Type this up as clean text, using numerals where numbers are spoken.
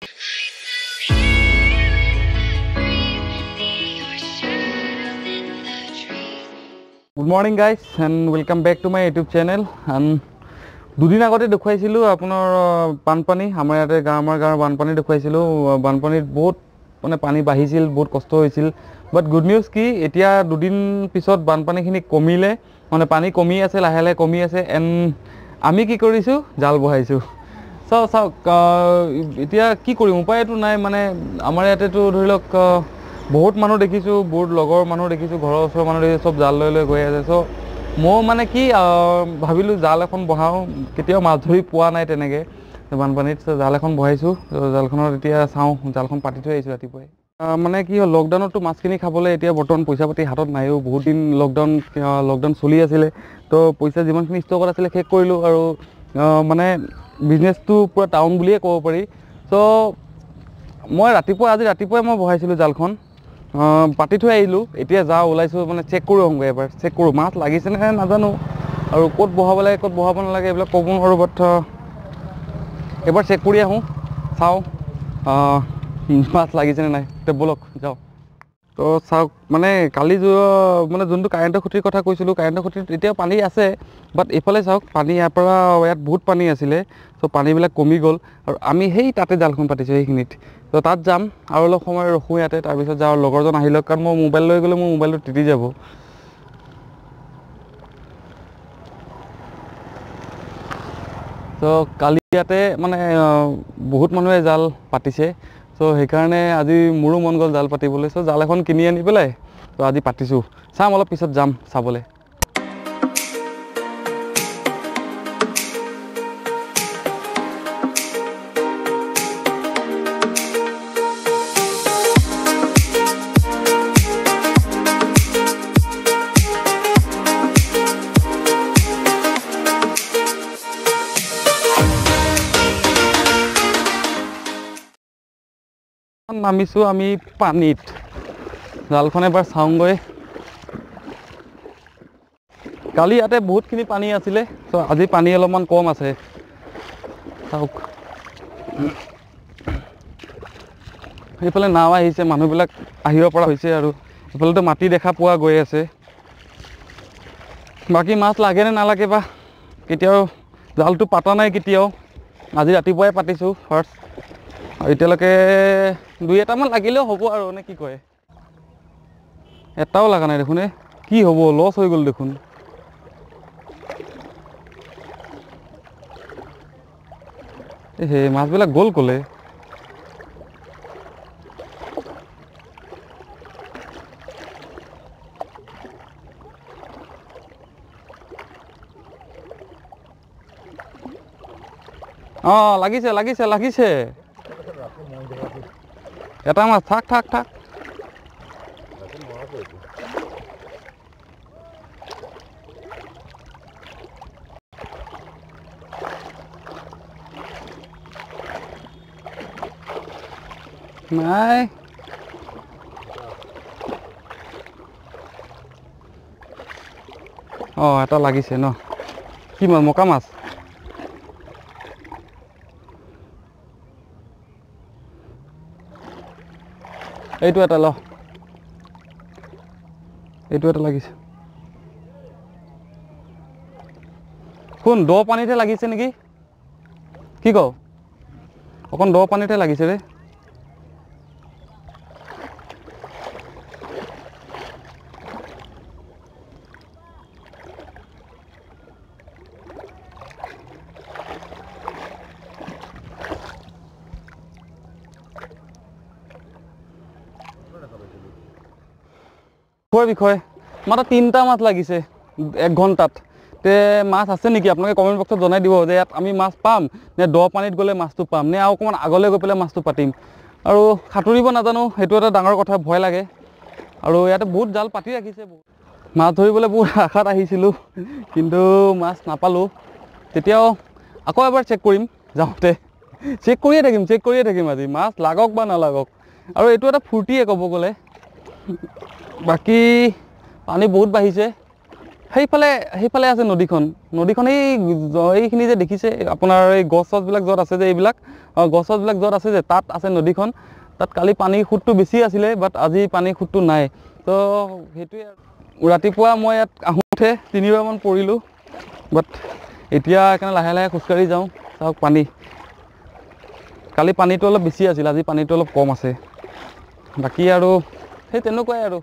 Good morning guys and welcome back to my YouTube channel. And দুদিন আগতে দেখুৱাইছিলোঁ আপোনাৰ বানপানী, আমাৰ ইয়াতে আমাৰ গাঁৱৰ বানপানী দেখুৱাইছিলোঁ। বানপানীত বহুত মানে পানী বাঢ়িছিল, বহুত কষ্ট হৈছিল। বাট গুড নিউজ কি, এতিয়া দুদিন পিছত বানপানীখিনি কমিলে, মানে পানী কমি আছে, লাহে লাহে কমি আছে। এণ্ড আমি কি কৰিছোঁ, জাল বহাইছোঁ। চাওক চাওক এতিয়া কি কৰিম, উপায়তো নাই। মানে আমাৰ ইয়াতেতো ধৰি লওক বহুত মানুহ দেখিছোঁ, বহুত লগৰ মানুহ দেখিছোঁ, ঘৰৰ ওচৰৰ মানুহ দেখিছোঁ, চব জাল লৈ লৈ গৈ আছে। চ' ময়ো মানে কি ভাবিলোঁ জাল এখন বহাওঁ, কেতিয়াও মাছ ধৰি পোৱা নাই তেনেকৈ বানপানীত। চ' জাল এখন বহাইছোঁ, জালখনত এতিয়া চাওঁ, জালখন পাতি থৈ আহিছোঁ ৰাতিপুৱাই। মানে কি হ'ল, লকডাউনততো মাছখিনি খাবলৈ এতিয়া বৰ্তমান পইচা পাতি হাতত নাইও, বহুত দিন লকডাউন চলি আছিলে। তো পইচা যিমানখিনি ষ্টকত আছিলে শেষ কৰিলোঁ আৰু মানে বিজনেছটো পূৰা ডাউন বুলিয়ে ক'ব পাৰি। চ' মই ৰাতিপুৱা, আজি ৰাতিপুৱাই মই বহাইছিলোঁ জালখন, পাতি থৈ আহিলোঁ। এতিয়া যাওঁ ওলাইছোঁ, মানে চেক কৰোঁ আহোঁগৈ এবাৰ, চেক কৰোঁ মাছ লাগিছেনে নাজানো, আৰু ক'ত বহাব লাগে ক'ত বহাব নালাগে এইবিলাক ক'ব নোৱাৰোঁ। বাট এবাৰ চেক কৰি আহোঁ, চাওঁ মাছ লাগিছেনে নাই। তে ব'লক যাওঁ। তো চাওক, মানে কালি যোৱা মানে যোনটো কাৰেণ্টৰ খুঁটিৰ কথা কৈছিলোঁ, কাৰেণ্টৰ খুঁটিত এতিয়াও পানী আছে। বাট এইফালে চাওক, পানী ইয়াৰ পৰা ইয়াত বহুত পানী আছিলে। চ' পানীবিলাক কমি গ'ল আৰু আমি সেই তাতে জালখন পাতিছোঁ সেইখিনিত। তো তাত যাম আৰু অলপ সময় ৰখোঁ ইয়াতে, তাৰপিছত যাওঁ। লগৰজন আহি লওক, কাৰণ মই মোবাইল লৈ গ'লে মোৰ মোবাইলটো তিতি যাব। ত' কালি ইয়াতে মানে বহুত মানুহে জাল পাতিছে, চ' সেইকাৰণে আজি মোৰো মন গ'ল জাল পাতিবলৈ। চ' জাল এখন কিনি আনি পেলাই ত' আজি পাতিছোঁ, চাম অলপ পিছত যাম চাবলৈ। নামিছোঁ আমি পানীত, জালখন এবাৰ চাওঁগৈ। কালি ইয়াতে বহুতখিনি পানী আছিলে, চ' আজি পানী অলপমান কম আছে। চাওক সেইফালে নাও আহিছে, মানুহবিলাক আহিব পৰা হৈছে আৰু এইফালেতো মাটি দেখা পোৱা গৈ আছে। বাকী মাছ লাগে নে নালাগে বা, কেতিয়াও জালটো পাতা নাই কেতিয়াও, আজি ৰাতিপুৱাই পাতিছোঁ ফাৰ্ষ্ট। এতিয়ালৈকে দুই এটামান লাগিলেও হ'ব আৰু, নে কি কয়? এটাও লগা নাই দেখোন, কি হ'ব, লছ হৈ গ'ল দেখোন। সেই মাছবিলাক গ'ল ক'লে? অঁ লাগিছে লাগিছে লাগিছে এটা মাছ। থাক থাক থাক, নাই অঁ এটা লাগিছে ন, কি মাছ? মকা মাছ। এইটো এটা ল, এইটো এটা লাগিছে। শুন, দ পানীতহে লাগিছে নেকি? কি কওঁ, অকণ দ পানীতহে লাগিছে ৰে। খোৱাৰ বিষয়ে মাত্ৰ তিনিটা মাছ লাগিছে এক ঘণ্টাত। তে মাছ আছে নেকি আপোনালোকে কমেণ্ট বক্সত জনাই দিব যে ইয়াত আমি মাছ পাম নে দ পানীত গ'লে মাছটো পাম নে আৰু অকণমান আগলৈ গৈ পেলাই মাছটো পাতিম। আৰু সাঁতুৰিব নাজানো, সেইটো এটা ডাঙৰ কথা, ভয় লাগে। আৰু ইয়াতে বহুত জাল পাতি ৰাখিছে, মাছ ধৰিবলৈ বহুত আশাত আহিছিলোঁ কিন্তু মাছ নাপালোঁ। তেতিয়াও আকৌ এবাৰ চেক কৰিম, যাওঁতে চেক কৰিয়ে থাকিম, চেক কৰিয়ে থাকিম আজি মাছ লাগক বা নালাগক। আৰু এইটো এটা ফূৰ্তিয়ে ক'ব গ'লে। বাকী পানী বহুত বাঢ়িছে। সেইফালে আছে নদীখন। নদীখন এইখিনি যে দেখিছে আপোনাৰ, এই গছ চছবিলাক য'ত আছে যে, এইবিলাক গছ চছবিলাক য'ত আছে যে, তাত আছে নদীখন। তাত কালি পানীৰ সোঁতটো বেছি আছিলে, বাট আজি পানীৰ সোঁতটো নাই। তো সেইটোৱে আৰু। ৰাতিপুৱা মই ইয়াত আহোঁতে তিনিবাৰমান পৰিলোঁ, বাট এতিয়া সেইকাৰণে লাহে লাহে খোজকাঢ়ি যাওঁ। চাওক পানী, কালি পানীটো অলপ বেছি আছিল, আজি পানীটো অলপ কম আছে। বাকী আৰু সেই তেনেকুৱাই আৰু।